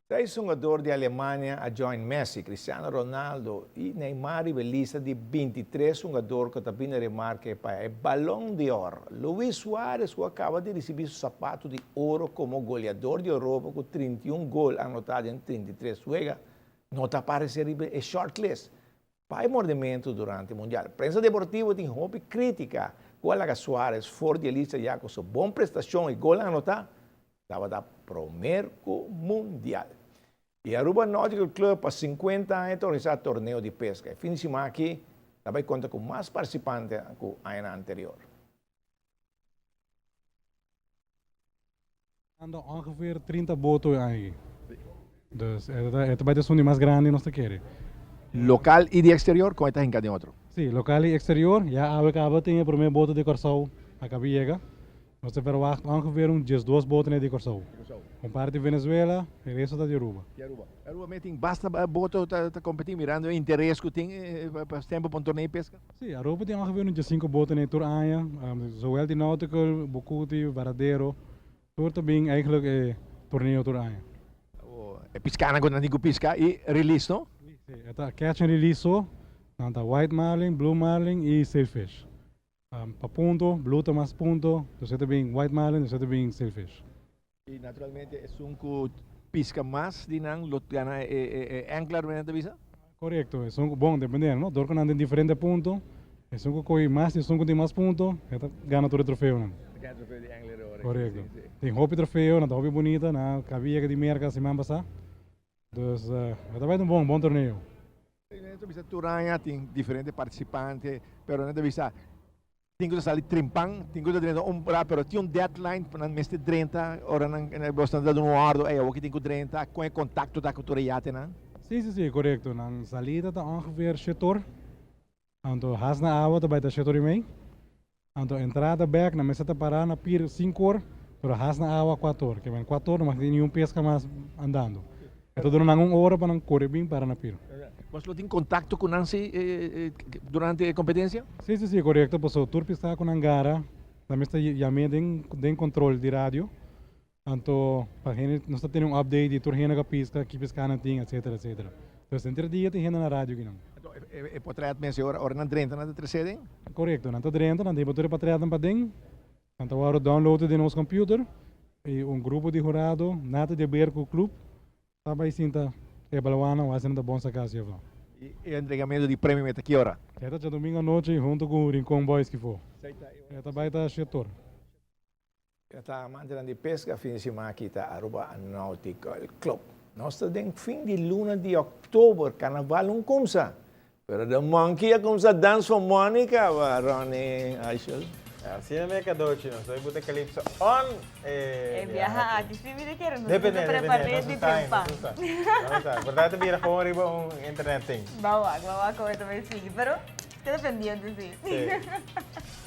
Seis hungador di Alemania a join Messi, Cristiano Ronaldo y Neymar riba e lista di 23 hungador cu ta bini remarke pa e Balon d'Or. Luis Suarez cu a caba di ricibi su sapato di oro como goleador di Europa cu 31 gol anota den 33 wega, no ta aparece riba e shortlist pa e mordemento durante Mundial. Prensa deportivo tin hopi critica cu a laga Suarez for di e lista ya cu su bon prestacion y golnan anota tabata promer cu Mundial. Y Aruba Nautical Club pa 50 aña ta organisa torneo di pesca. E fin di siman aki ta bay conta cu mas participante cu añanan anterior. Anda ongeveer 30 boto e aña aki. Dus e ta bai ta esun di mas grandi nos ta kere. Local y di exterior con e ta hinca den otro? Si, local y exterior. Ya awe caba tin e prome boto di Corsou a caba yega. Nos ta verwacht ongeveer un 12 botonan di Corsou. Un parti di Venezuela, e resto ta di Aruba. Di Aruba. Aruba mes tin basta boto ta competi mirando e interes cu tin pa tempo pa un torneo di pesca? Si, Aruba tin ongeveer un 15 botonan tur aña, zowel di Nautical, Bucuti, Varadero, tur ta bin eigenlijk e torneo tur aña. E piscanan cu nan tin cu pisca y release, no? Si, e ta catch and release so, nan ta white marlin, blue marlin y sailfish. Pa punto, blue ta mas punto, dus e ta bin white marlin, dus e ta bin sailfish. Y naturalmente esun cu pisca mas di nan lo gana e angler, manera nan ta bisa? Corecto, esun cu, bon, dependiendo, no? Dor cu nan tin diferente punto, esun cu coge mas y esun cu tin mas punto, e ta gana tur e trofeonan. Ta gana trofeo di angler ora. Corecto. Tin hopi trofeo, nan ta hopi bunita, nan a caba yega di Merca siman pasa. Dus e ta bai ta un bon, bon torneo. Nan ta bisa tur aña tin diferente participante, pero nan ta bisa tin cu ta sali trimpan, tin cu ta drenta un ra, pero tin un deadline pa nan mester drenta ora nan bos nan ta duna un ordo, ey awoki tin cu drenta, con e contacto ta cu tur e yatenan? Si, si, si, corecto. Nan salida ta ongeveer shete or, anto has na awa ta bai ta shete or y mei, anto entrada bek nan mester ta para na pier sinku or, pero has na awa kuater or, ke men kuater or no mag tin niun peska mas andando. E ta duna nan un ora pa nan kore bin para na pir. Bos lo tin contacto cu nan si durante e competencia? Si, si, si, corecto, pasobra tur pista cu nan gara, nan mester yam'é den den control di radio, anto pa hende, nos ta tene un update di tur hende cu a pisca, ki pisca nan tin, etcetera, etcetera. Entonces henter dia tin hende na radio akinan. Anto e potret mes e ora ora nan drenta nan ta trece den? Corecto, nan ta drenta, nan ta hiba tur e potretnan paden. Nan ta wòrdu downloaded den nos computer i un grupo di hurado nada di haber ku club ta bai sinta evaluá nan wak si nan ta bon saká si of no. I e entregamento di premio ta ki ora? E ta djadomingo anochi hunto ku Rincon Boys kifó. E ta bai ta shetor. E ta amantenan di pesca fin di siman aki ta Aruba Nautical Club. Nos ta den fin di luna di october, carnaval un cumsa. Pero the monkey a cumsa dance for money caba, Ronnie Ashel. Asina mi a cadochi, nos hoy buta Calypso on e E biaha biaha aki si mi ta kere, nos Depende, ta depende, prepare nos di no sa, trempa. nos no sa. Nos no sa. Por ta ta bira gewoon riba un internet thing. Ba wak, ba wak como e ta bay sigui, pero keda pendiente si. Si.